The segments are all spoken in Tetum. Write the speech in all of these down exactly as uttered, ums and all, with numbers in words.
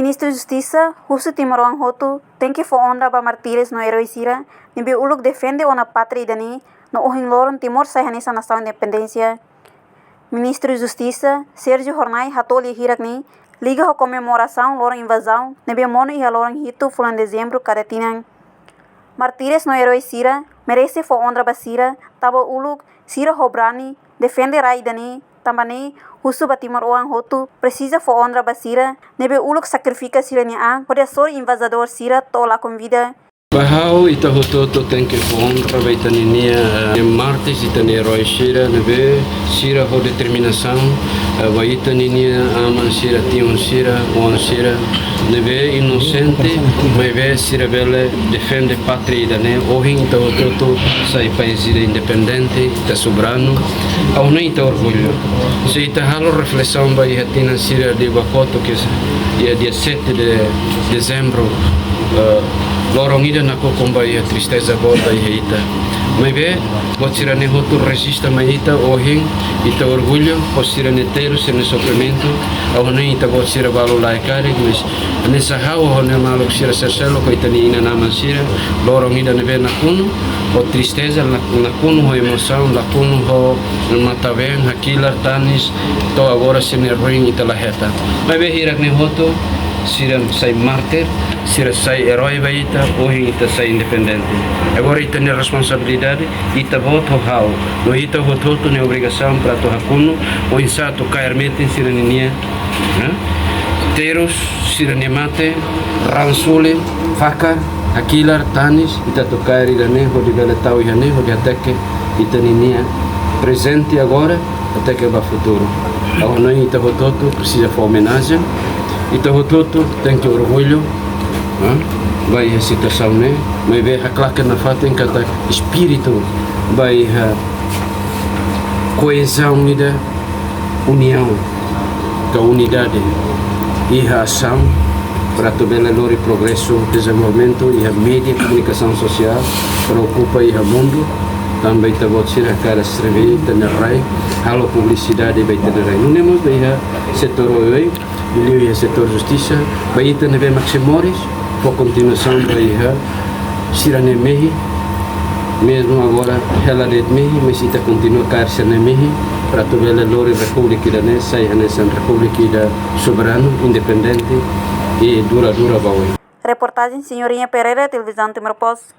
Ministru Justisa husu timoroan hotu tenke fó onra ba mártires no erói sira ne'ebé uluk defende ona pátria ida-ne'e no ohin loron Timor sai hanesan nasaun independénsia. Ministru Justisa Sérgio Hornai hato'o lia hirak ne'e liga ho komemorasaun loron invazaun ne'ebé monu iha loron hitu fulan Dezembru kada tinan. Mártires no erói sira merese fó onra ba sira tanba uluk sira ho brani defende rai ida-ne'e, tanba ne'e husu ba timoroan hotu presiza fó onra ba sira ne'ebé uluk sakrifika sira-nia an hodi hasoru invazadór sira to'o lakon vida. Ba ha'u, ita hotu-hotu tenke fó onra ba ita-ninia, eh, mártires, ita-nia erói sira ne'ebé sira ho determinasaun, eh, ba ita-ninia aman sira, tion sira, oan sira ne'ebé inosente, maibé sira bele defende pátria ida-ne'e. Ohin ita hotu-hotu sai país ida independente, ita soberanu. Ha'u hanoin ita orgullu. Se ita halo reflesaun ba iha tinan sira liubá kotuk, ke iha dia sete de Dezembru, eh, loron ida nakukun ba iha tristeza boot ba iha ita. Maibé buat sira-ne'e hotu reziste mai ita, ohin ita orgullu ho sira-nia terus, sira-nia sofrimentu. Ha'u hanoin ita-boot sira balu lae karik, mas hanesan ha'u, ha'u-nia maluk sira sira seluk, ho ita-nia inan-aman sira, loron ida ne'ebé nakonu ho tristeza, nak-, nakonu ho emosaun, nakonu ho matan-been, hakilar, tanis, to'o agora sira-nia ruin ita la hetan. Maibé hirak ne'e hotu, sira sai mártir, sira sai erói ba ita, ohin ita sai independente. Agora ita-nia responsabilidade, ita-boot ho ha'u, no ita hotu-hotu nia obrigasaun para atu hakonu oinsá atu kaer metin sira-ninia, eh, terus, sira-nia mate, raan suli, fakar, hakilar, tanis, ita atu kaer ida-ne'e hodi bele tau iha ne'e, hodi hateke ita-ninia prezente agora, hateke ba futuru. Ha'u hanoin ita hotu-hotu presiza fó omenajen. Ita hotu-hotu tenke orgullu, ha, ba iha situasaun ne'e, maibé haklaken nafatin katak espíritu ba iha koezaun ida, uniaun ka unidade iha asaun para atu bele lori progresu, dezenvolvimentu iha média komunikasaun sosiál, preokupa iha mundu, tanba ita-boot sira hakarak eskreve ita-nia rai, halo publisidade ba ita-nia rai. Nune'e mós ba iha setór oioin, liuliu iha setór justisa, ba ita ne'ebé mak sei moris, fó kontinuasaun ba iha sira-nia mehi, mezmu agora hela de'it mehi, mas ita kontinua kaer sira-nia mehi, para atu bele lori repúblika ida-ne'e sai hanesan repúblika ida soberanu, independente i duradura ba oin. Reportajen Senhorinha Pereira, Televizaun Timor Post.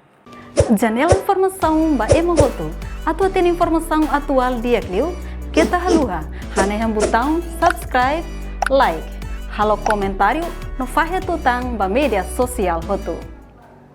Janela informasaun ba ema hotu. Atu hatene informasaun atuál di'ak liu, keta haluha hanehan butaun subscribe, like, halo komentáriu no fahe tutan ba média sosiál hotu.